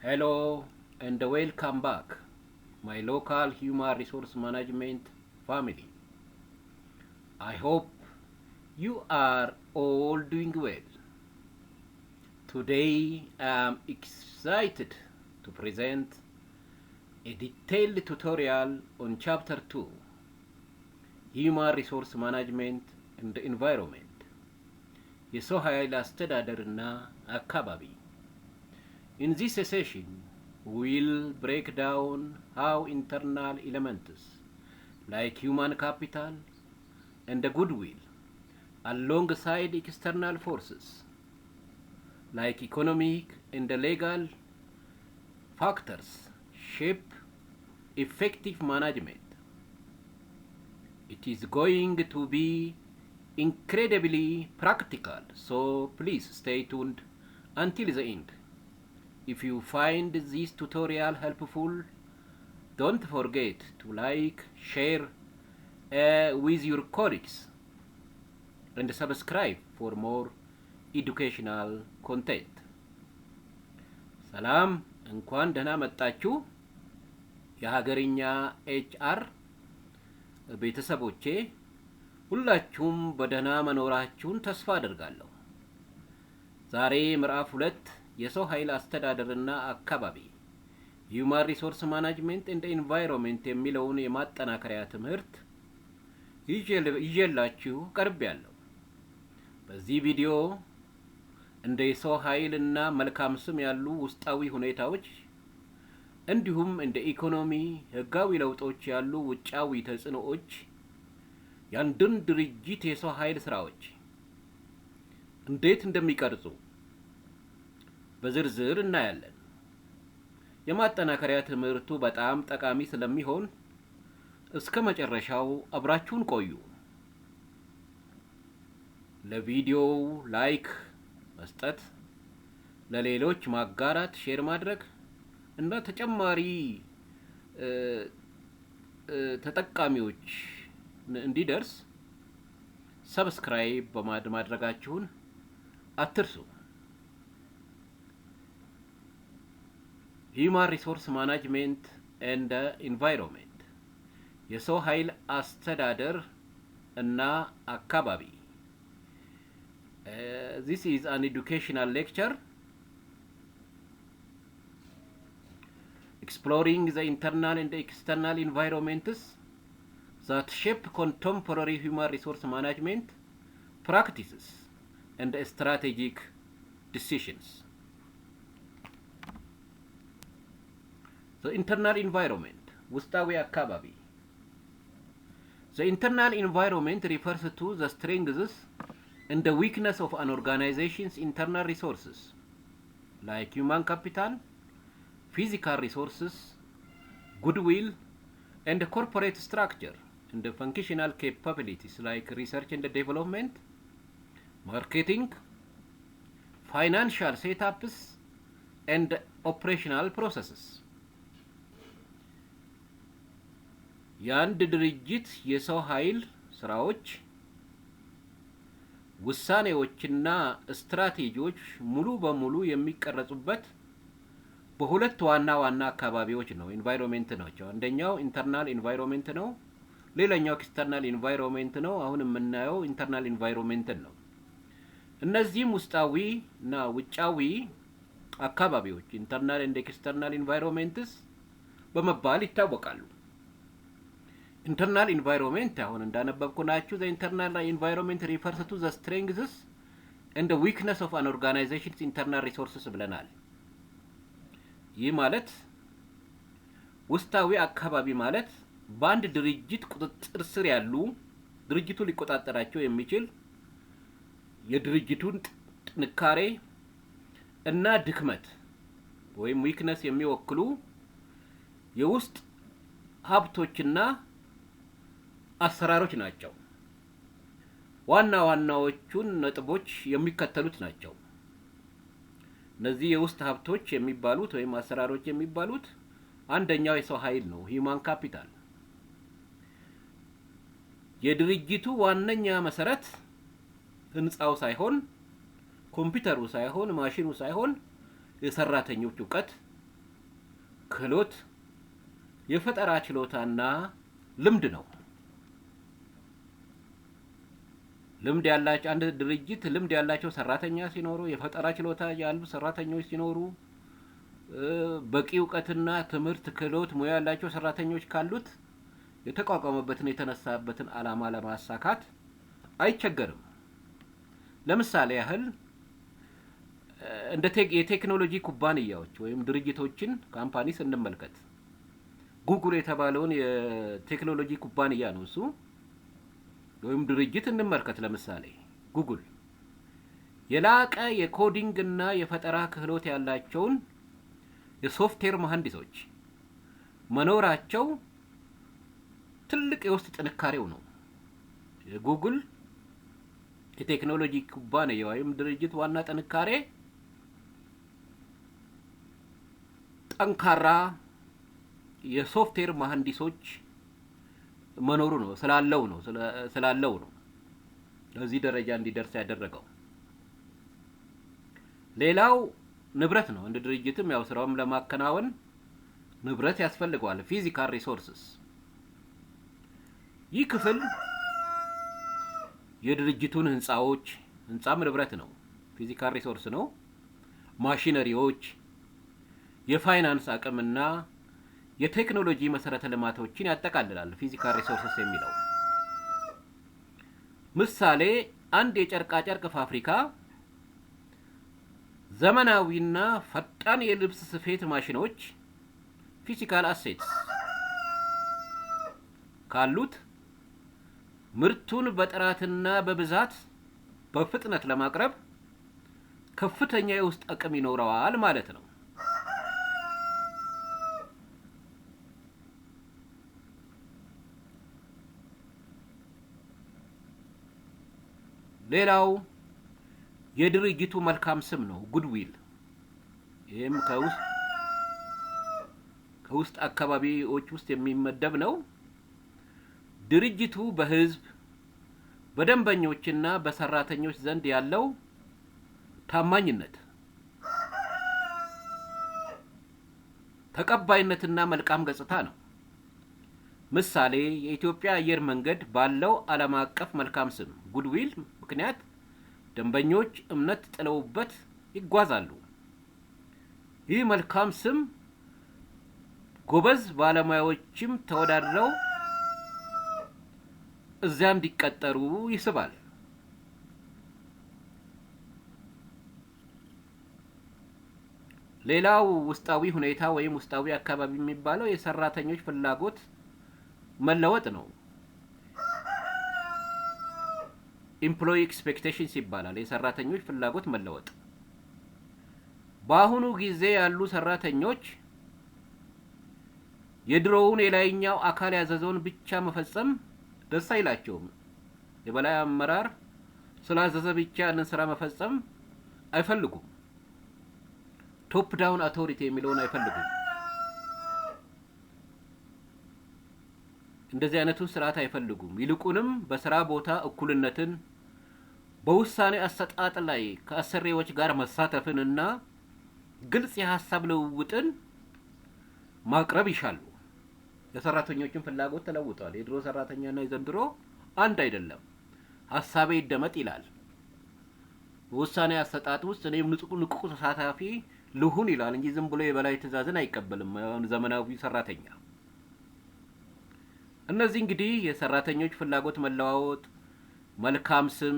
Hello and welcome back, my local human resource management family. I hope you are all doing well. Today I am excited to present a detailed tutorial on Chapter 2, Human Resource Management and Environment, የሰው ኃይል አስተዳደርና አካባቢ። In this session, we'll break down how internal elements like human capital and goodwill, alongside external forces like economic and legal factors, shape effective management. It is going to be incredibly practical, so please stay tuned until the end. If you find this tutorial helpful, don't forget to like, share with your colleagues, and subscribe for more educational content. ሰላም፣ እንኳን ደህና መጣችሁ የሀገርኛ HR ቤተሰቦቼ፣ ሁላችሁም በደህና መኖራችሁን ተስፋ አደርጋለሁ። ዛሬ ምዕራፍ 2 የሰው ኃይል አስተዳደርና አካባቢ፣ Human Resource Management and Environment የሚለውን የማጠናከሪያ ትምህርት ይዤላችሁ ቀርቤያለሁ። በዚህ ቪዲዮ እንደ የሰው ኃይል እና መልካም ስም ያሉ ውስጣዊ ሁኔታዎች እንዲሁም እንደ ኢኮኖሚ፣ ሕጋዊ ለውጦች ያሉ ውጫዊ ተጽዕኖዎች የአንድን ድርጅት የሰው ኃይል ስራዎች እንዴት እንደሚቀርጹ በዝርዝር እናያለን። የማጠናከሪያ ትምህርቱ በጣም ጠቃሚ ስለሚሆን እስከ መጨረሻው አብራችሁን ቆዩ። ለቪዲዮው like መስጠት፣ ለሌሎች ማጋራት፣ share ማድረግ እና ተጨማሪ ተጠቃሚዎች እንዲደርስ subscribe በማድረጋችሁን አትርሱ። Human Resource Management and Environment፣ የሰው ኃይል አስተዳደር እና አካባቢ። This is an educational lecture exploring the internal and external environments that shape contemporary human resource management practices and strategic decisions. The internal environment, ውስጣዊ አካባቢ። The internal environment refers to the strengths and the weakness of an organization's internal resources, like human capital, physical resources, goodwill, and corporate structure, and the functional capabilities like research and development, marketing, financial setups, and operational processes. የአንድ ድርጅት የሰው ኃይል ስራዎች፣ ውሳኔዎችና ስትራቴጂዎች ሙሉ በሙሉ የሚቀረጹበት በሁለት ዋና ዋና አካባቢዎች ነው፣ environment ናቸው። አንደኛው internal environment ነው፣ ሌላኛው external environment ነው። አሁን የምናየው internal environment ን ነው። እነዚህም ውስጣዊ እና ውጫዊ አካባቢዎች፣ internal and external environments በመባል ይታወቃሉ። Internal environment አሁን እንዳነበብኩላችሁ፣ the internal environment refers to the strengths and weakness of an organization's internal resources ብለናል። ይህ ማለት ውስጣዊ አካባቢ ማለት በአንድ ድርጅት ቁጥጥር ስር ያሉ፣ ድርጅቱ ሊቆጣጠራቸው የሚችል የድርጅቱን ጥንካሬ እና ድክመት ወይም weakness የሚወክሉ የውስጥ ሀብቶችና አሰራሮች ናቸው። ዋና ዋናዎቹን ነጥቦች የሚከተሉት ናቸው። እነዚህ የውስጥ ሀብቶች የሚባሉት ወይም አሰራሮች የሚባሉት አንደኛው የሰው ኃይል ነው፣ human capital። የድርጅቱ ዋነኛ መሰረት ህንፃው ሳይሆን፣ ኮምፒውተሩ ሳይሆን፣ ማሽኑ ሳይሆን የሰራተኞች እውቀት፣ ክህሎት፣ የፈጠራ ችሎታና ልምድ ነው። ልምድ ያላቸው አንድ ድርጅት ልምድ ያላቸው ሰራተኛ ሲኖሩ፣ የፈጠራ ችሎታ ያሉ ሰራተኞች ሲኖሩ፣ በቂ እውቀትና ትምህርት፣ ክህሎት፣ ሙያ ያላቸው ሰራተኞች ካሉት የተቋቋመበትን የተነሳበትን ዓላማ ለማሳካት አይቸገርም። ለምሳሌ ያህል እንደ የቴክኖሎጂ ኩባንያዎች ወይም ድርጅቶችን companies እንመልከት። ጉግል የተባለውን የቴክኖሎጂ ኩባንያ ነው እሱ ወይም ድርጅት እንመልከት። ለምሳሌ ጉግል የላቀ የ coding እና የፈጠራ ክህሎት ያላቸውን የሶፍትዌር መሐንዲሶች መኖራቸው ትልቅ የውስጥ ጥንካሬው ነው። የጉግል የቴክኖሎጂ ኩባንያ ወይም ድርጅት ዋና ጥንካሬ ጠንካራ የሶፍትዌር መሐንዲሶች መኖሩ ነው፣ ስላለው ነው ለዚህ ደረጃ እንዲደርስ ያደረገው። ሌላው ንብረት ነው። እንደ ድርጅትም ያው ስራውም ለማከናወን ንብረት ያስፈልገዋል፣ physical resources። ይህ ክፍል የድርጅቱን ህንፃዎች፣ ህንፃም ንብረት ነው፣ physical resource ነው። ማሽነሪዎች፣ የፋይናንስ አቅምና የቴክኖሎጂ መሰረተ ልማቶችን ያጠቃልላል physical resources የሚለው። ምሳሌ፣ አንድ የጨርቃጨርቅ ፋብሪካ ዘመናዊና ፈጣን የልብስ ስፌት ማሽኖች physical assets ካሉት ምርቱን በጥራትና በብዛት በፍጥነት ለማቅረብ ከፍተኛ የውስጥ አቅም ይኖረዋል ማለት ነው። ሌላው የድርጅቱ መልካም ስም ነው፣ goodwill። ይህም ከውስጥ አካባቢዎች ውስጥ የሚመደብ ነው። ድርጅቱ በሕዝብ፣ በደንበኞችና በሰራተኞች ዘንድ ያለው ታማኝነት፣ ተቀባይነትና መልካም ገጽታ ነው። ምሳሌ፣ የኢትዮጵያ አየር መንገድ ባለው ዓለም አቀፍ መልካም ስም goodwill ምክንያት ደንበኞች እምነት ጥለውበት ይጓዛሉ። ይህ መልካም ስም ጎበዝ ባለሙያዎችም ተወዳድረው እዚያ እንዲቀጠሩ ይስባል። ሌላው ውስጣዊ ሁኔታ ወይም ውስጣዊ አካባቢ የሚባለው የሰራተኞች ፍላጎት መለወጥ ነው። Employee expectations ይባላል። የሰራተኞች ፍላጎት መለወጥ። በአሁኑ ጊዜ ያሉ ሰራተኞች የድሮውን የላይኛው አካል ያዘዘውን ብቻ መፈጸም ደስ አይላቸውም። የበላይ አመራር ስላዘዘ ብቻ ያንን ስራ መፈጸም አይፈልጉም። Top down authority የሚለውን አይፈልጉም። እንደዚህ አይነቱን ስርዓት አይፈልጉም። ይልቁንም በስራ ቦታ እኩልነትን፣ በውሳኔ አሰጣጥ ላይ ከአሰሪዎች ጋር መሳተፍንና ግልጽ የሀሳብ ልውውጥን ማቅረብ ይሻሉ። የሰራተኞችን ፍላጎት ተለውጧል። የድሮ ሰራተኛና የዘንድሮ አንድ አይደለም። ሀሳቤ ይደመጥ ይላል። በውሳኔ አሰጣጥ ውስጥ እኔም ንቁ ተሳታፊ ልሁን ይላል እንጂ ዝም ብሎ የበላይ ትዕዛዝን አይቀበልም ዘመናዊ ሰራተኛ። እነዚህ እንግዲህ የሰራተኞች ፍላጎት መለዋወጥ፣ መልካም ስም፣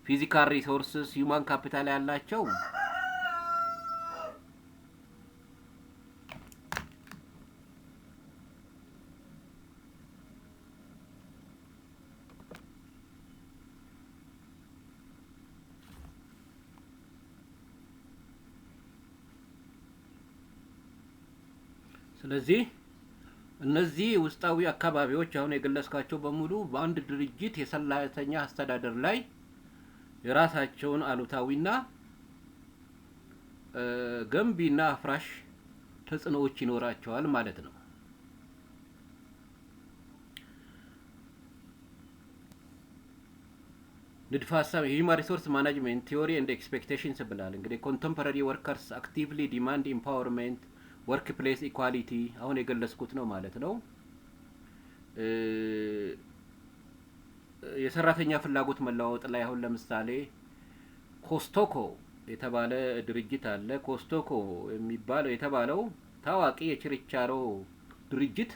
physical resources፣ human capital ያላቸው ስለዚህ እነዚህ ውስጣዊ አካባቢዎች አሁን የገለጽኳቸው በሙሉ በአንድ ድርጅት የሰራተኛ አስተዳደር ላይ የራሳቸውን አሉታዊና ገንቢና አፍራሽ ተጽዕኖዎች ይኖራቸዋል ማለት ነው። ንድፈ ሀሳብ የ human resource management theory and expectations ብላል። እንግዲህ contemporary workers actively demand empowerment, Workplace equality አሁን የገለጽኩት ነው ማለት ነው። የሰራተኛ ፍላጎት መለዋወጥ ላይ አሁን ለምሳሌ ኮስቶኮ የተባለ ድርጅት አለ። ኮስቶኮ የሚባለው የተባለው ታዋቂ የችርቻሮ ድርጅት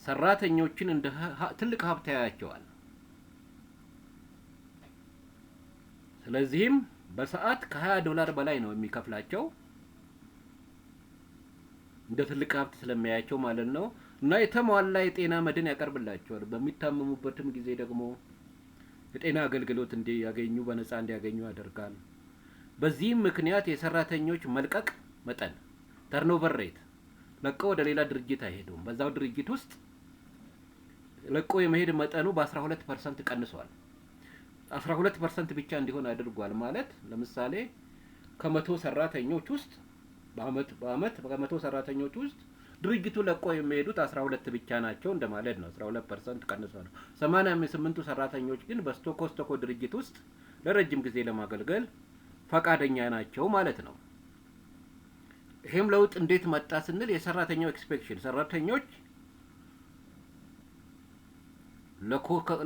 ሰራተኞችን እንደ ትልቅ ሀብት ያያቸዋል። ስለዚህም በሰዓት ከ20 ዶላር በላይ ነው የሚከፍላቸው፣ እንደ ትልቅ ሀብት ስለሚያያቸው ማለት ነው። እና የተሟላ የጤና መድን ያቀርብላቸዋል። በሚታመሙበትም ጊዜ ደግሞ የጤና አገልግሎት እንዲያገኙ፣ በነጻ እንዲያገኙ ያደርጋል። በዚህም ምክንያት የሰራተኞች መልቀቅ መጠን፣ turnover rate፣ ለቀው ወደ ሌላ ድርጅት አይሄዱም። በዛው ድርጅት ውስጥ ለቆ የመሄድ መጠኑ በ12% ቀንሷል። 12% ብቻ እንዲሆን አድርጓል። ማለት ለምሳሌ ከ100 ሰራተኞች ውስጥ በአመት በ100 ሰራተኞች ውስጥ ድርጅቱ ለቆ የሚሄዱት 12 ብቻ ናቸው እንደማለት ነው። 12% ቀንሷል። 88ቱ ሰራተኞች ግን በኮስቶኮ ድርጅት ውስጥ ለረጅም ጊዜ ለማገልገል ፈቃደኛ ናቸው ማለት ነው። ይህም ለውጥ እንዴት መጣ ስንል የሰራተኛው expectation፣ ሰራተኞች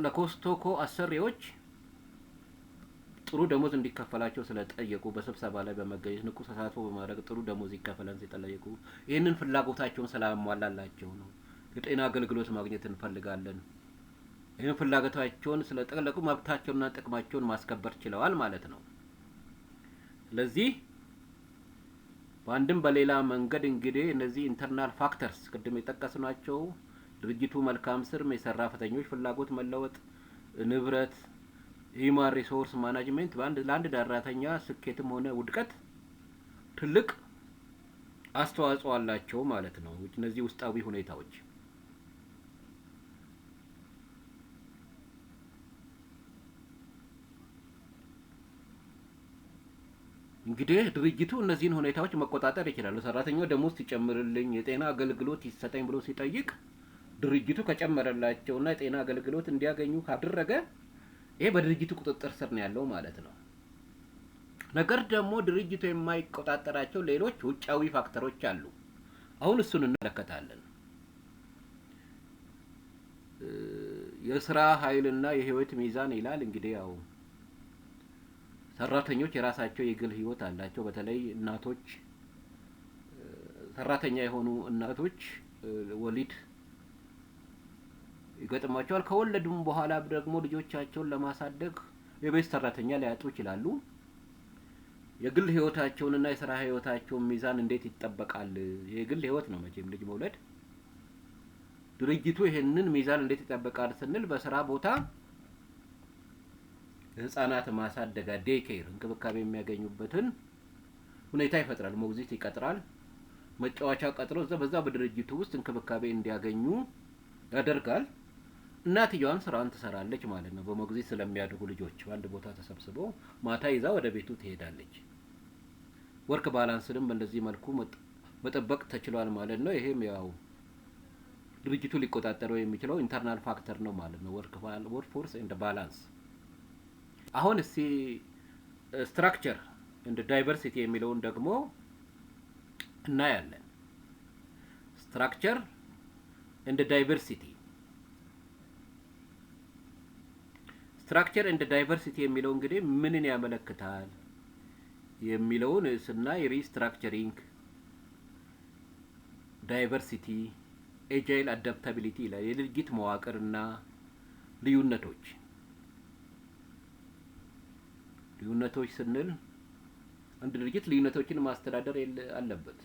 ለኮስቶኮ አሰሪዎች ጥሩ ደሞዝ እንዲከፈላቸው ስለጠየቁ፣ በስብሰባ ላይ በመገኘት ንቁ ተሳትፎ በማድረግ ጥሩ ደሞዝ ይከፈለን ሲጠየቁ ይህንን ፍላጎታቸውን ስላሟላላቸው ነው። የጤና አገልግሎት ማግኘት እንፈልጋለን። ይህን ፍላጎታቸውን ስለጠየቁ መብታቸውንና ጥቅማቸውን ማስከበር ችለዋል ማለት ነው። ስለዚህ በአንድም በሌላ መንገድ እንግዲህ እነዚህ internal factors ቅድም የጠቀስናቸው ድርጅቱ መልካም ስር፣ የሰራተኞች ፍላጎት መለወጥ፣ ንብረት፣ human resource management ለአንድ ሰራተኛ ስኬትም ሆነ ውድቀት ትልቅ አስተዋጽኦ አላቸው ማለት ነው። እነዚህ ውስጣዊ ሁኔታዎች። እንግዲህ ድርጅቱ እነዚህን ሁኔታዎች መቆጣጠር ይችላል። ሰራተኛው ደሞዝ ሲጨምርልኝ፣ የጤና አገልግሎት ይሰጠኝ ብሎ ሲጠይቅ ድርጅቱ ከጨመረላቸውና የጤና አገልግሎት እንዲያገኙ ካደረገ ይሄ በድርጅቱ ቁጥጥር ስር ነው ያለው ማለት ነው። ነገር ደግሞ ድርጅቱ የማይቆጣጠራቸው ሌሎች ውጫዊ factor ኦች አሉ። አሁን እሱን እንመለከታለን። የስራ ኃይልና የህይወት ሚዛን ይላል። እንግዲህ ያው ሰራተኞች የራሳቸው የግል ህይወት አላቸው። በተለይ እናቶች፣ ሰራተኛ የሆኑ እናቶች ወሊድ ይገጥማቸዋል። ከወለዱም በኋላ ደግሞ ልጆቻቸውን ለማሳደግ የቤት ሰራተኛ ሊያጡ ይችላሉ። የግል ህይወታቸውንና የስራ ህይወታቸውን ሚዛን እንዴት ይጠበቃል? የግል ህይወት ነው መቼም ልጅ መውለድ። ድርጅቱ ይህንን ሚዛን እንዴት ይጠበቃል ስንል በስራ ቦታ ህጻናት ማሳደጊያ፣ daycare እንክብካቤ የሚያገኙበትን ሁኔታ ይፈጥራል። ሞግዚት ይቀጥራል። መጫወቻ ቀጥሮ እዛ በዛ በድርጅቱ ውስጥ እንክብካቤ እንዲያገኙ ያደርጋል። እናትየዋም ስራዋን ትሰራለች ማለት ነው። በሞግዚት ስለሚያድጉ ልጆች በአንድ ቦታ ተሰብስበው ማታ ይዛ ወደ ቤቱ ትሄዳለች። Work balance ንም በእንደዚህ መልኩ መጠበቅ ተችሏል ማለት ነው። ይሄም ያው ድርጅቱ ሊቆጣጠረው የሚችለው internal factor ነው ማለት ነው። Workforce and balance። አሁን እስቲ structure and diversity የሚለውን ደግሞ እናያለን። Structure and diversity። Structure and diversity የሚለው እንግዲህ ምንን ያመለክታል የሚለውን ስናይ restructuring፣ diversity፣ agile adaptability ይላል። የድርጅት መዋቅርና ልዩነቶች። ልዩነቶች ስንል አንድ ድርጅት ልዩነቶችን ማስተዳደር አለበት።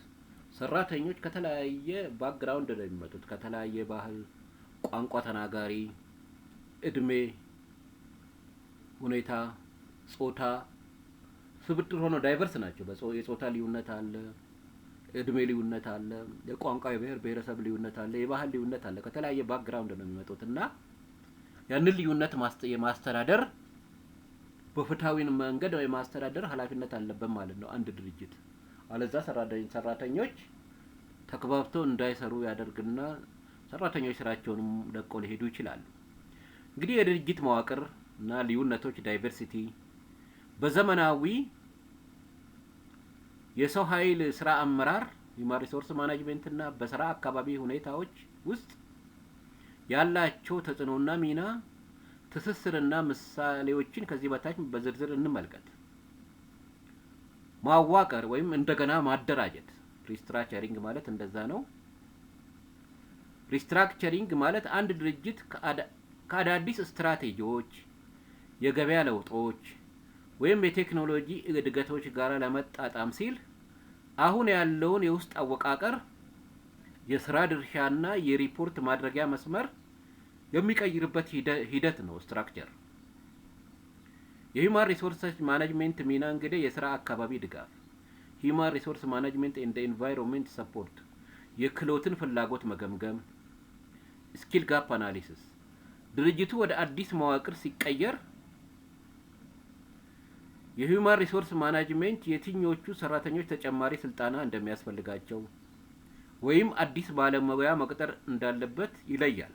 ሰራተኞች ከተለያየ background ነው የሚመጡት፣ ከተለያየ ባህል፣ ቋንቋ ተናጋሪ፣ እድሜ፣ ሁኔታ፣ ጾታ ስብጥር ሆነው diverse ናቸው። የጾታ ልዩነት አለ፣ እድሜ ልዩነት አለ፣ የቋንቋ የብሔር ብሔረሰብ ልዩነት አለ፣ የባህል ልዩነት አለ። ከተለያየ background ነው የሚመጡት እና ያንን ልዩነት የማስተዳደር፣ በፍትሃዊ መንገድ የማስተዳደር ኃላፊነት አለበት ማለት ነው አንድ ድርጅት። አለዛ ሰራተኞች ተግባብተው እንዳይሰሩ ያደርግና ሰራተኞች ስራቸውንም ለቀው ሊሄዱ ይችላሉ። እንግዲህ የድርጅት መዋቅር እና ልዩነቶች፣ diversity፣ በዘመናዊ የሰው ኃይል ስራ አመራር Human resource management እና በስራ አካባቢ ሁኔታዎች ውስጥ ያላቸው ተጽዕኖና ሚና፣ ትስስርና ምሳሌዎችን ከዚህ በታች በዝርዝር እንመልከት። ማዋቀር ወይም እንደገና ማደራጀት፣ restructuring ማለት እንደዛ ነው። Restructuring ማለት አንድ ድርጅት ከአዳዲስ ስትራቴጂዎች፣ የገበያ ለውጦች ወይም የቴክኖሎጂ እድገቶች ጋር ለመጣጣም ሲል አሁን ያለውን የውስጥ አወቃቀር፣ የስራ ድርሻና የሪፖርት ማድረጊያ መስመር የሚቀይርበት ሂደት ነው structure። የ human resource management ሚና እንግዲህ የስራ አካባቢ ድጋፍ፣ human resource management and environment support፣ የክህሎትን ፍላጎት መገምገም፣ skill gap analysis፣ ድርጅቱ ወደ አዲስ መዋቅር ሲቀየር የ human resource management የትኞቹ ሰራተኞች ተጨማሪ ስልጠና እንደሚያስፈልጋቸው ወይም አዲስ ባለሙያ መቅጠር እንዳለበት ይለያል።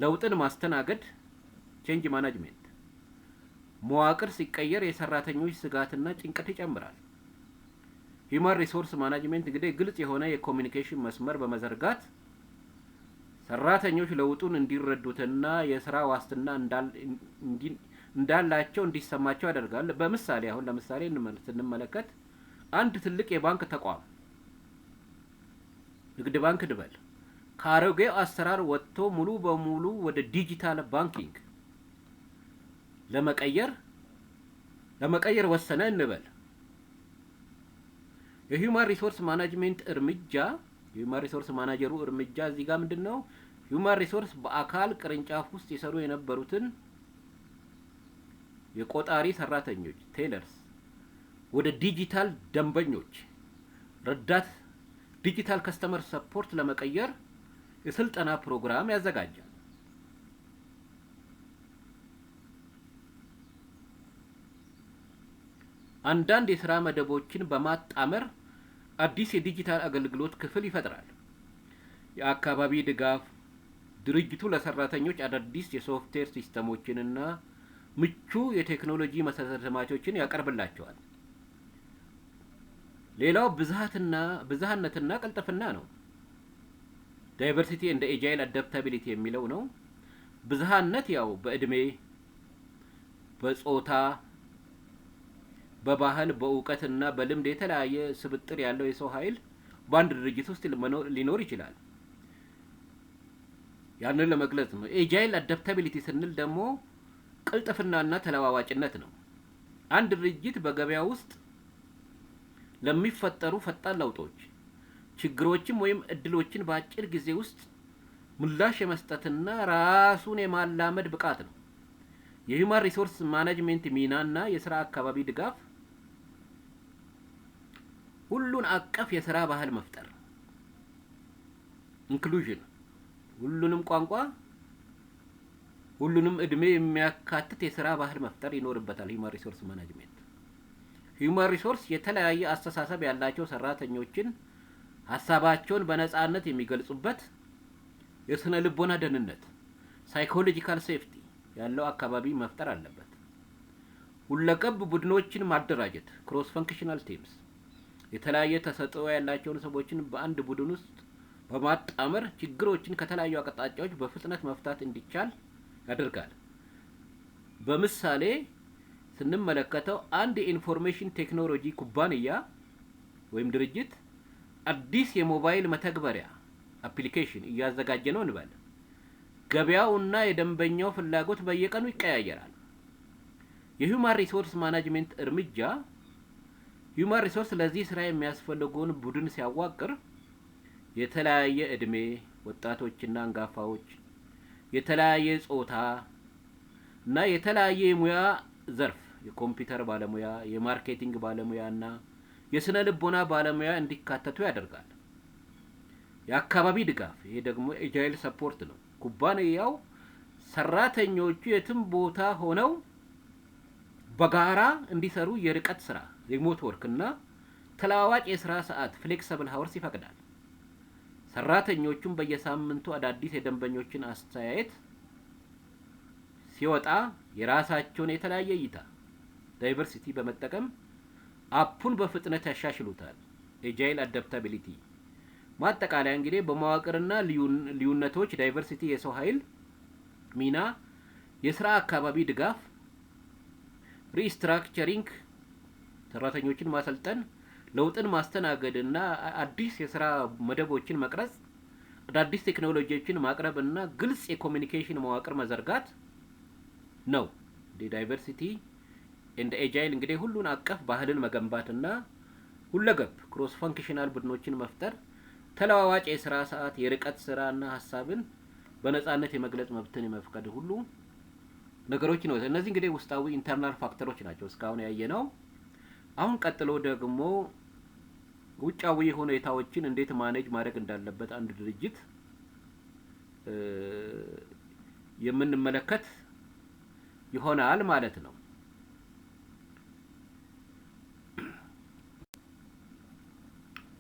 ለውጥን ማስተናገድ፣ change management፣ መዋቅር ሲቀየር የሰራተኞች ስጋትና ጭንቀት ይጨምራል። Human resource management እንግዲህ ግልጽ የሆነ የ communication መስመር በመዘርጋት ሰራተኞች ለውጡን እንዲረዱትና የስራ ዋስትና እንዳላቸው እንዲሰማቸው ያደርጋል። በምሳሌ አሁን ለምሳሌ ስንመለከት አንድ ትልቅ የባንክ ተቋም፣ ንግድ ባንክ እንበል፣ ከአሮጌው አሰራር ወጥቶ ሙሉ በሙሉ ወደ digital banking ለመቀየር ወሰነ እንበል። የ human resource management እርምጃ፣ የ human resource manager ኡ እርምጃ እዚህ ጋር ምንድን ነው? Human resource በአካል ቅርንጫፍ ውስጥ ይሰሩ የነበሩትን የቆጣሪ ሰራተኞች፣ tellers፣ ወደ ዲጂታል ደንበኞች ረዳት፣ digital customer support ለመቀየር የስልጠና ፕሮግራም ያዘጋጃል። አንዳንድ የስራ መደቦችን በማጣመር አዲስ የዲጂታል አገልግሎት ክፍል ይፈጥራል። የአካባቢ ድጋፍ፣ ድርጅቱ ለሰራተኞች አዳዲስ የሶፍትዌር ሲስተሞችንና ምቹ የቴክኖሎጂ መሰረተ ልማቶችን ያቀርብላቸዋል። ሌላው ብዝሃትና ብዝሃነትና ቅልጥፍና ነው። Diversity and agile adaptability የሚለው ነው። ብዝሃነት ያው በእድሜ፣ በጾታ፣ በባህል፣ በእውቀትና በልምድ የተለያየ ስብጥር ያለው የሰው ኃይል በአንድ ድርጅት ውስጥ ሊኖር ይችላል። ያንን ለመግለጽ ነው። Agile adaptability ስንል ደግሞ ቅልጥፍናና ተለዋዋጭነት ነው። አንድ ድርጅት በገበያ ውስጥ ለሚፈጠሩ ፈጣን ለውጦች፣ ችግሮችም ወይም እድሎችን በአጭር ጊዜ ውስጥ ምላሽ የመስጠትና ራሱን የማላመድ ብቃት ነው። የ human resource management ሚናና የስራ አካባቢ ድጋፍ፣ ሁሉን አቀፍ የስራ ባህል መፍጠር፣ inclusion፣ ሁሉንም ቋንቋ፣ ሁሉንም እድሜ የሚያካትት የስራ ባህል መፍጠር ይኖርበታል። Human resource management፣ human resource የተለያየ አስተሳሰብ ያላቸው ሰራተኞችን ሀሳባቸውን በነጻነት የሚገልጹበት የስነ ልቦና ደህንነት፣ psychological safety ያለው አካባቢ መፍጠር አለበት። ሁለገብ ቡድኖችን ማደራጀት፣ cross functional teams፣ የተለያየ ተሰጥኦ ያላቸውን ሰዎችን በአንድ ቡድን ውስጥ በማጣመር ችግሮችን ከተለያዩ አቅጣጫዎች በፍጥነት መፍታት እንዲቻል ያደርጋል። በምሳሌ ስንመለከተው አንድ የ information technology ኩባንያ ወይም ድርጅት አዲስ የሞባይል መተግበሪያ፣ application እያዘጋጀ ነው እንበል። ገበያውና የደንበኛው ፍላጎት በየቀኑ ይቀያየራል። የ human resource management እርምጃ፣ human resource ለዚህ ስራ የሚያስፈልገውን ቡድን ሲያዋቅር የተለያየ እድሜ፣ ወጣቶችና አንጋፋዎች፣ የተለያየ ጾታ እና የተለያየ የሙያ ዘርፍ፣ የኮምፒውተር ባለሙያ፣ የ marketing ባለሙያ እና የስነ ልቦና ባለሙያ እንዲካተቱ ያደርጋል። የአካባቢ ድጋፍ፣ ይሄ ደግሞ agile support ነው። ኩባንያው ሰራተኞቹ የትም ቦታ ሆነው በጋራ እንዲሰሩ የርቀት ስራ፣ remote work እና ተለዋዋጭ የስራ ሰዓት፣ flexible hours ይፈቅዳል። ሰራተኞቹም በየሳምንቱ አዳዲስ የደንበኞችን አስተያየት ሲወጣ የራሳቸውን የተለያየ እይታ፣ diversity በመጠቀም app ኡን በፍጥነት ያሻሽሉታል። Agile adaptability። ማጠቃለያ እንግዲህ በመዋቅርና ልዩነቶች diversity፣ የሰው ኃይል ሚና፣ የስራ አካባቢ ድጋፍ፣ restructuring፣ ሰራተኞችን ማሰልጠን፣ ለውጥን ማስተናገድ እና አዲስ የስራ መደቦችን መቅረጽ፣ አዳዲስ ቴክኖሎጂዎችን ማቅረብ እና ግልጽ የ communication መዋቅር መዘርጋት ነው። Diversity and agile እንግዲህ ሁሉን አቀፍ ባህልን መገንባትና ሁለገብ cross functional ቡድኖችን መፍጠር፣ ተለዋዋጭ የስራ ሰዓት፣ የርቀት ስራ እና ሀሳብን በነጻነት የመግለጽ መብትን የመፍቀድ ሁሉ ነገሮች ነው። እነዚህ እንግዲህ ውስጣዊ internal factor ኦች ናቸው እስካሁን ያየነው። አሁን ቀጥሎ ደግሞ ውጫዊ ሁኔታዎችን እንዴት manage ማድረግ እንዳለበት አንድ ድርጅት የምንመለከት ይሆናል ማለት ነው።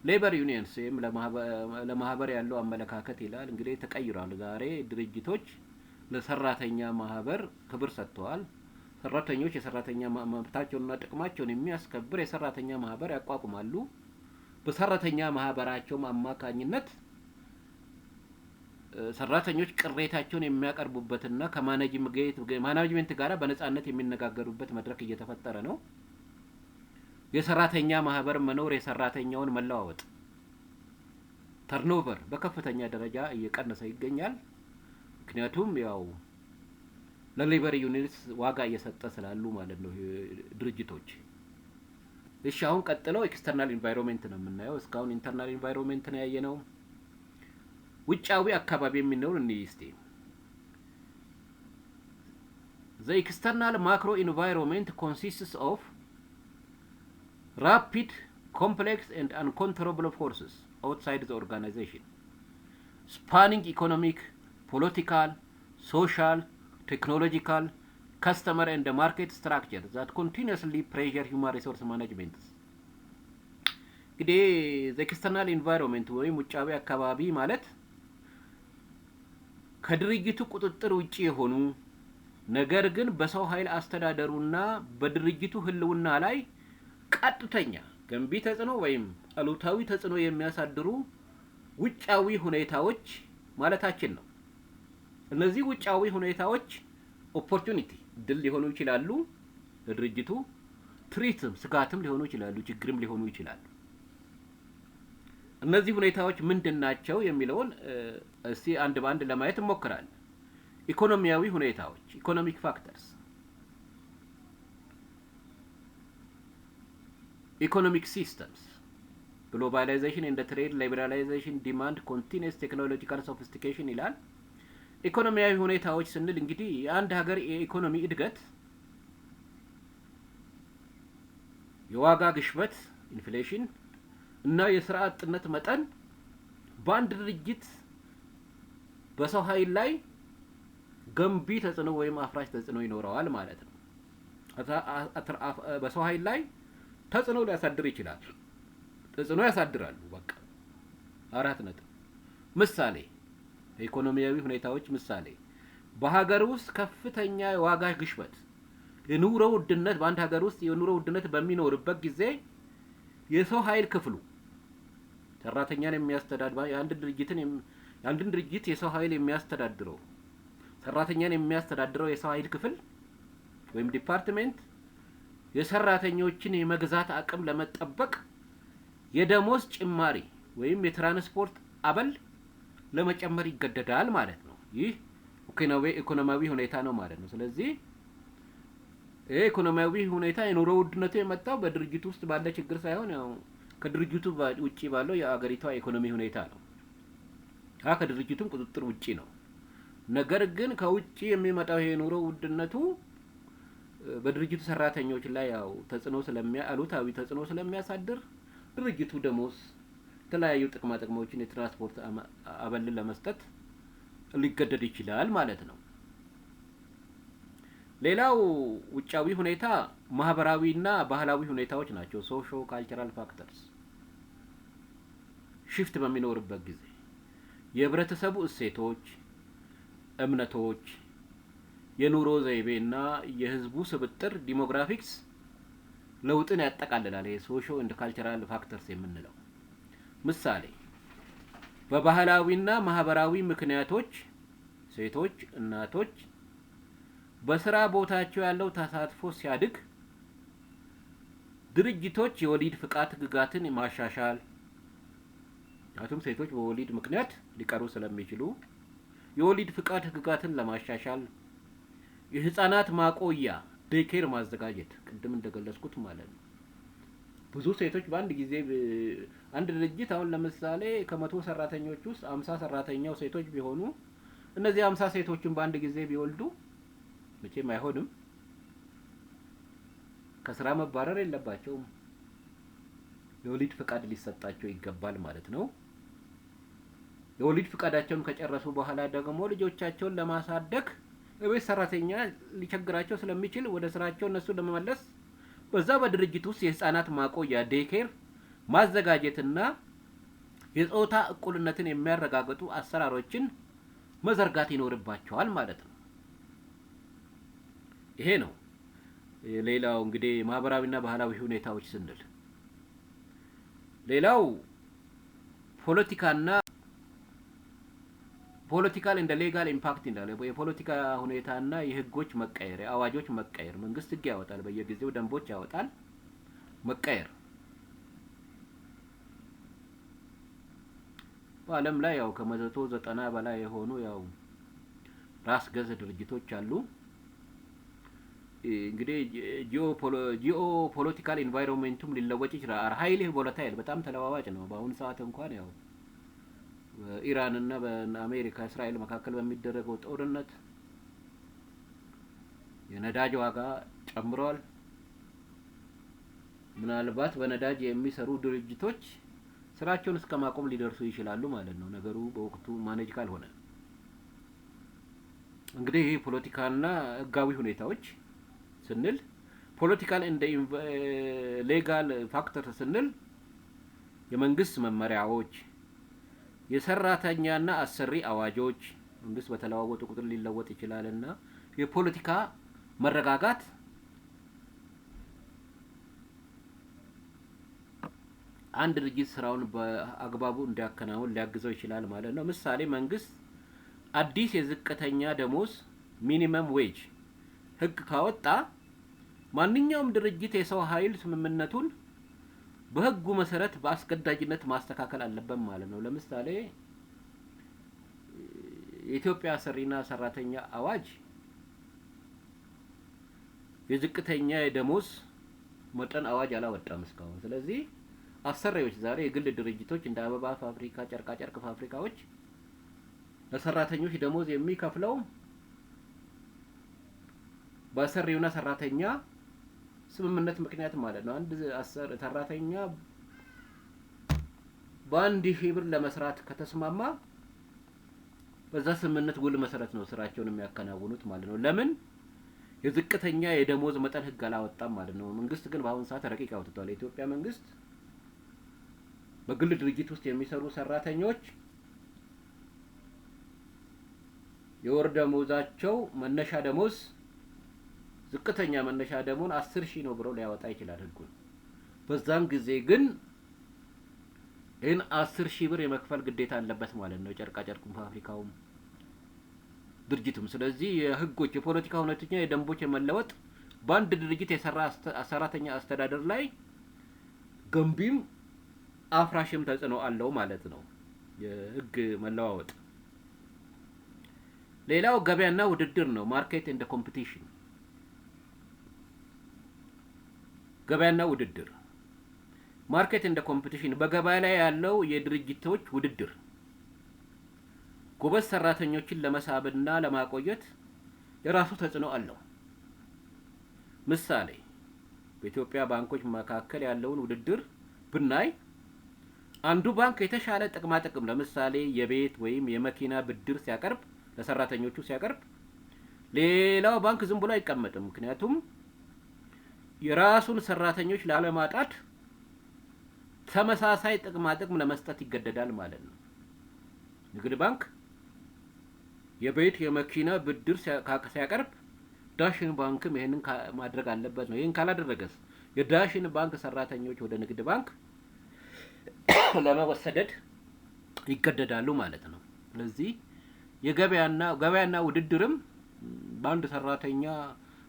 Labor unions ወይም ለማህበር ያለው አመለካከት ይላል። እንግዲህ ተቀይሯል። ዛሬ ድርጅቶች ለሰራተኛ ማህበር ክብር ሰጥተዋል። ሰራተኞች የሰራተኛ መብታቸውንና ጥቅማቸውን የሚያስከብር የሰራተኛ ማህበር ያቋቁማሉ። በሰራተኛ ማህበራቸውም አማካኝነት ሰራተኞች ቅሬታቸውን የሚያቀርቡበትና ከ management ጋር በነጻነት የሚነጋገሩበት መድረክ እየተፈጠረ ነው። የሰራተኛ ማህበር መኖር የሰራተኛውን መለዋወጥ turnover በከፍተኛ ደረጃ እየቀነሰ ይገኛል። ምክንያቱም ያው ለ labor unions ዋጋ እየሰጠ ስላሉ ማለት ነው ድርጅቶች። እሺ፣ አሁን ቀጥለው external environment ነው የምናየው። እስካሁን internal environment ነው ያየነው። ውጫዊ አካባቢ የሚለውን እንይ እስቲ። The external macro environment consists of rapid, complex and uncontrollable forces outside the organization, spanning economic, political, social, technological, customer and market structure that continuously pressure human resource management። እንግዲህ the external environment ወይም ውጫዊ አካባቢ ማለት ከድርጅቱ ቁጥጥር ውጪ የሆኑ ነገር ግን በሰው ኃይል አስተዳደሩና በድርጅቱ ሕልውና ላይ ቀጥተኛ ገንቢ ተጽዕኖ ወይም አሉታዊ ተጽዕኖ የሚያሳድሩ ውጫዊ ሁኔታዎች ማለታችን ነው። እነዚህ ውጫዊ ሁኔታዎች opportunity እድል ሊሆኑ ይችላሉ ለድርጅቱ፣ threat ም ስጋትም ሊሆኑ ይችላሉ፣ ችግርም ሊሆኑ ይችላሉ። እነዚህ ሁኔታዎች ምንድን ናቸው የሚለውን እስቲ አንድ በአንድ ለማየት እንሞክራለን። ኢኮኖሚያዊ ሁኔታዎች፣ economic factors፣ economic systems፣ globalization and trade liberalization demand continuous technological sophistication ይላል። ኢኮኖሚያዊ ሁኔታዎች ስንል እንግዲህ የአንድ ሀገር የኢኮኖሚ እድገት፣ የዋጋ ግሽበት inflation እና የስራ አጥነት መጠን በአንድ ድርጅት በሰው ኃይል ላይ ገንቢ ተጽዕኖ ወይም አፍራሽ ተጽዕኖ ይኖረዋል ማለት ነው። በሰው ኃይል ላይ ተጽዕኖ ሊያሳድር ይችላል። ተጽዕኖ ያሳድራሉ። በቃ 4 ነጥብ። ምሳሌ፣ የኢኮኖሚያዊ ሁኔታዎች ምሳሌ፣ በሀገር ውስጥ ከፍተኛ የዋጋ ግሽበት፣ የኑሮ ውድነት፣ በአንድ ሀገር ውስጥ የኑሮ ውድነት በሚኖርበት ጊዜ የሰው ኃይል ክፍሉ ሰራተኛን የሚያስተዳድር የአንድን ድርጅት የሰው ኃይል የሚያስተዳድረው፣ ሰራተኛን የሚያስተዳድረው የሰው ኃይል ክፍል ወይም department የሰራተኞችን የመግዛት አቅም ለመጠበቅ የደሞዝ ጭማሪ ወይም የትራንስፖርት አበል ለመጨመር ይገደዳል ማለት ነው። ይህ ኢኮኖሚያዊ ሁኔታ ነው ማለት ነው። ስለዚህ ይህ ኢኮኖሚያዊ ሁኔታ የኑሮ ውድነቱ የመጣው በድርጅቱ ውስጥ ባለ ችግር ሳይሆን ያው ከድርጅቱ ውጪ ባለው የአገሪቷ ኢኮኖሚ ሁኔታ ነው። ያ ከድርጅቱም ቁጥጥር ውጪ ነው። ነገር ግን ከውጪ የሚመጣው ይሄ የኑሮ ውድነቱ በድርጅቱ ሰራተኞች ላይ ያው ተጽዕኖ ስለሚያ አሉታዊ ተጽዕኖ ስለሚያሳድር ድርጅቱ ደሞዝ፣ የተለያዩ ጥቅማ ጥቅሞችን፣ የትራንስፖርት አበልን ለመስጠት ሊገደድ ይችላል ማለት ነው። ሌላው ውጫዊ ሁኔታ ማህበራዊና ባህላዊ ሁኔታዎች ናቸው። Socio cultural factors shift በሚኖርበት ጊዜ የህብረተሰቡ እሴቶች፣ እምነቶች፣ የኑሮ ዘይቤና የህዝቡ ስብጥር demographics ለውጥን ያጠቃልላል። ይሄ socio and cultural factors የምንለው ምሳሌ፣ በባህላዊና ማህበራዊ ምክንያቶች ሴቶች እናቶች በስራ ቦታቸው ያለው ተሳትፎ ሲያድግ ድርጅቶች የወሊድ ፍቃድ ህግጋትን ማሻሻል፣ ምክንያቱም ሴቶች በወሊድ ምክንያት ሊቀሩ ስለሚችሉ የወሊድ ፍቃድ ህግጋትን ለማሻሻል፣ የህፃናት ማቆያ daycare ማዘጋጀት፣ ቅድም እንደገለጽኩት ማለት ነው። ብዙ ሴቶች በአንድ ጊዜ አንድ ድርጅት አሁን ለምሳሌ ከ100 ሰራተኞች ውስጥ 50 ሰራተኛው ሴቶች ቢሆኑ እነዚህ 50 ሴቶችን በአንድ ጊዜ ቢወልዱ መቼም አይሆንም። ከስራ መባረር የለባቸውም። የወሊድ ፍቃድ ሊሰጣቸው ይገባል ማለት ነው። የወሊድ ፍቃዳቸውን ከጨረሱ በኋላ ደግሞ ልጆቻቸውን ለማሳደግ የቤት ሰራተኛ ሊቸግራቸው ስለሚችል ወደ ስራቸው እነሱን ለመመለስ በዛ በድርጅት ውስጥ የህፃናት ማቆያ daycare ማዘጋጀትና የጾታ እኩልነትን የሚያረጋግጡ አሰራሮችን መዘርጋት ይኖርባቸዋል ማለት ነው። ይሄ ነው። ሌላው እንግዲህ ማህበራዊና ባህላዊ ሁኔታዎች ስንል ሌላው ፖለቲካና political and legal impact እንዳለ የፖለቲካ ሁኔታና የህጎች መቀየር፣ የአዋጆች መቀየር፣ መንግስት ህግ ያወጣል፣ በየጊዜው ደንቦች ያወጣል። መቀየር በዓለም ላይ ያው ከ190 በላይ የሆኑ ያው ራስ ገዝ ድርጅቶች አሉ። እንግዲህ geopolitical environment ኡም ሊለወጥ ይችላል። Highly volatile፣ በጣም ተለዋዋጭ ነው። በአሁኑ ሰዓት እንኳን ያው በኢራን እና በአሜሪካ እስራኤል መካከል በሚደረገው ጦርነት የነዳጅ ዋጋ ጨምሯል። ምናልባት በነዳጅ የሚሰሩ ድርጅቶች ስራቸውን እስከ ማቆም ሊደርሱ ይችላሉ ማለት ነው፣ ነገሩ በወቅቱ manage ካልሆነ። እንግዲህ ይህ ፖለቲካና ህጋዊ ሁኔታዎች ስንል political and legal factor ስንል የመንግስት መመሪያዎች፣ የሰራተኛና አሰሪ አዋጆች፣ መንግስት በተለዋወጡ ቁጥር ሊለወጥ ይችላልና የፖለቲካ መረጋጋት አንድ ድርጅት ስራውን በአግባቡ እንዲያከናውን ሊያግዘው ይችላል ማለት ነው። ምሳሌ፣ መንግስት አዲስ የዝቅተኛ ደሞዝ minimum wage ህግ ካወጣ ማንኛውም ድርጅት የሰው ኃይል ስምምነቱን በህጉ መሰረት በአስገዳጅነት ማስተካከል አለበት ማለት ነው። ለምሳሌ የኢትዮጵያ አሰሪና ሰራተኛ አዋጅ የዝቅተኛ የደሞዝ መጠን አዋጅ አላወጣም እስካሁን። ስለዚህ አሰሪዎች ዛሬ የግል ድርጅቶች እንደ አበባ ፋብሪካ፣ ጨርቃ ጨርቅ ፋብሪካዎች ለሰራተኞች ደሞዝ የሚከፍለው በአሰሪውና ሰራተኛ ስምምነት ምክንያት ማለት ነው። አንድ ሰራተኛ በ1,000 ብር ለመስራት ከተስማማ በዛ ስምምነት ውል መሰረት ነው ስራቸውን የሚያከናውኑት ማለት ነው። ለምን? የዝቅተኛ የደሞዝ መጠን ህግ አላወጣም ማለት ነው። መንግስት ግን በአሁኑ ሰዓት ረቂቅ አውጥቷል። የኢትዮጵያ መንግስት በግል ድርጅት ውስጥ የሚሰሩ ሰራተኞች የወር ደሞዛቸው መነሻ ደሞዝ ዝቅተኛ መነሻ ደሞዝ 10,000 ነው ብሎ ሊያወጣ ይችላል ህጉን። በዛን ጊዜ ግን ይህን 10,000 ብር የመክፈል ግዴታ አለበት ማለት ነው፣ የጨርቃ ጨርቁም ፋብሪካውም ድርጅቱም። ስለዚህ የህጎች የፖለቲካ ሁኔታና የደንቦች የመለወጥ በአንድ ድርጅት የሰራ ሰራተኛ አስተዳደር ላይ ገንቢም አፍራሽም ተጽዕኖ አለው ማለት ነው የህግ መለዋወጥ። ሌላው ገበያና ውድድር ነው። Market and competition። ገበያና ውድድር፣ market and competition፣ በገበያ ላይ ያለው የድርጅቶች ውድድር ጎበዝ ሰራተኞችን ለመሳብና ለማቆየት የራሱ ተጽዕኖ አለው። ምሳሌ፣ በኢትዮጵያ ባንኮች መካከል ያለውን ውድድር ብናይ አንዱ ባንክ የተሻለ ጥቅማ ጥቅም ለምሳሌ የቤት ወይም የመኪና ብድር ሲያቀርብ ለሰራተኞቹ ሲያቀርብ ሌላው ባንክ ዝም ብሎ አይቀመጥም። ምክንያቱም የራሱን ሰራተኞች ላለማጣት ተመሳሳይ ጥቅማ ጥቅም ለመስጠት ይገደዳል ማለት ነው። ንግድ ባንክ የቤት የመኪና ብድር ሲያቀርብ ዳሽን ባንክም ይህንን ማድረግ አለበት ነው። ይህን ካላደረገስ የዳሽን ባንክ ሰራተኞች ወደ ንግድ ባንክ ለመሰደድ ይገደዳሉ ማለት ነው። ስለዚህ የገበያና ገበያና ውድድርም በአንድ ሰራተኛ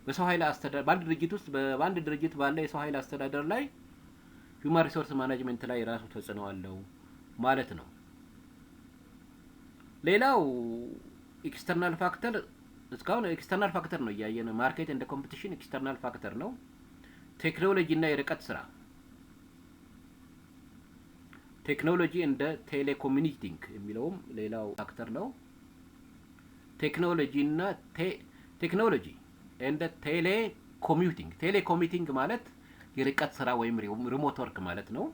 በሰው ኃይል አስተዳደር በአንድ ድርጅት ውስጥ በአንድ ድርጅት ባለ የሰው ኃይል አስተዳደር ላይ፣ human resource management ላይ የራሱ ተጽዕኖ አለው ማለት ነው። ሌላው external factor፣ እስካሁን external factor ነው እያየን፣ market and competition external factor ነው። ቴክኖሎጂ እና የርቀት ስራ፣ technology and telecommuting የሚለውም ሌላው factor ነው። ቴክኖሎጂ እና technology and telecommuting፣ telecommuting ማለት የርቀት ስራ ወይም remote work ማለት ነው።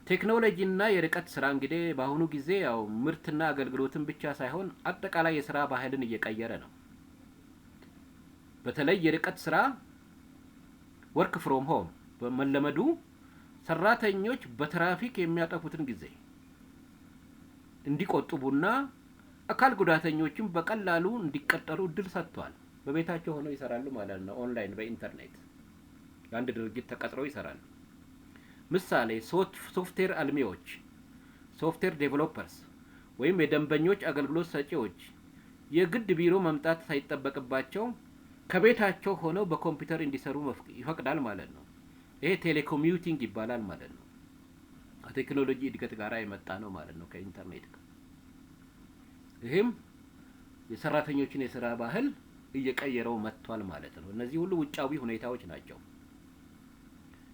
ቴክኖሎጂ እና የርቀት ስራ እንግዲህ በአሁኑ ጊዜ ያው ምርትና አገልግሎትን ብቻ ሳይሆን አጠቃላይ የስራ ባህልን እየቀየረ ነው። በተለይ የርቀት ስራ፣ work from home በመለመዱ ሰራተኞች በትራፊክ የሚያጠፉትን ጊዜ እንዲቆጥቡና አካል ጉዳተኞችም በቀላሉ እንዲቀጠሩ እድል ሰጥቷል። በቤታቸው ሆነው ይሰራሉ ማለት ነው። ኦንላይን በኢንተርኔት ለአንድ ድርጅት ተቀጥረው ይሰራሉ። ምሳሌ ሶፍትዌር አልሚዎች፣ software developers ወይም የደንበኞች አገልግሎት ሰጪዎች የግድ ቢሮ መምጣት ሳይጠበቅባቸው ከቤታቸው ሆነው በኮምፒውተር እንዲሰሩ ይፈቅዳል ማለት ነው። ይሄ telecommuting ይባላል ማለት ነው። ከቴክኖሎጂ እድገት ጋር የመጣ ነው ማለት ነው፣ ከኢንተርኔት ጋር። ይህም የሰራተኞችን የስራ ባህል እየቀየረው መጥቷል ማለት ነው። እነዚህ ሁሉ ውጫዊ ሁኔታዎች ናቸው።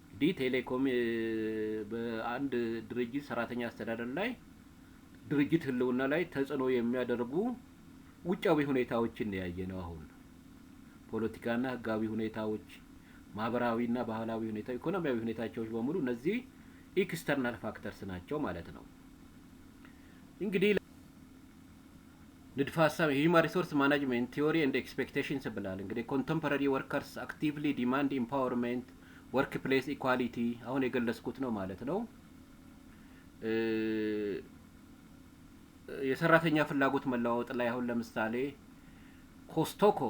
እንግዲህ ቴሌኮም በአንድ ድርጅት ሰራተኛ አስተዳደር ላይ፣ ድርጅት ህልውና ላይ ተጽዕኖ የሚያደርጉ ውጫዊ ሁኔታዎችን ያየነው አሁን ፖለቲካና ህጋዊ ሁኔታዎች፣ ማህበራዊና ባህላዊ ሁኔታ፣ ኢኮኖሚያዊ ሁኔታዎች በሙሉ እነዚህ external factors ናቸው ማለት ነው። እንግዲህ ንድፈ ሀሳብ የ human resource management theory and expectations ብላል። እንግዲህ contemporary workers actively demand empowerment፣ workplace equality አሁን የገለጽኩት ነው ማለት ነው። የሰራተኛ ፍላጎት መለዋወጥ ላይ አሁን ለምሳሌ ኮስቶኮ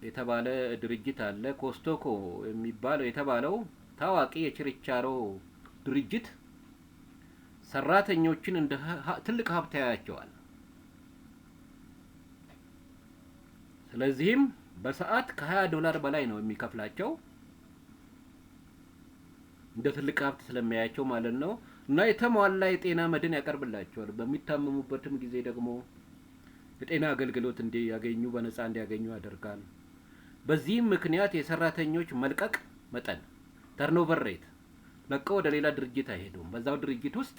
የተባለ ድርጅት አለ። ኮስቶኮ የሚባለው የተባለው ታዋቂ የችርቻሮ ድርጅት ሰራተኞችን እንደ ትልቅ ሀብት ያያቸዋል። ስለዚህም በሰዓት ከ20 ዶላር በላይ ነው የሚከፍላቸው፣ እንደ ትልቅ ሀብት ስለሚያያቸው ማለት ነው። እና የተሟላ የጤና መድን ያቀርብላቸዋል። በሚታመሙበትም ጊዜ ደግሞ የጤና አገልግሎት እንዲያገኙ፣ በነፃ እንዲያገኙ ያደርጋል። በዚህም ምክንያት የሰራተኞች መልቀቅ መጠን፣ turnover rate፣ ለቀው ወደ ሌላ ድርጅት አይሄዱም። በዛው ድርጅት ውስጥ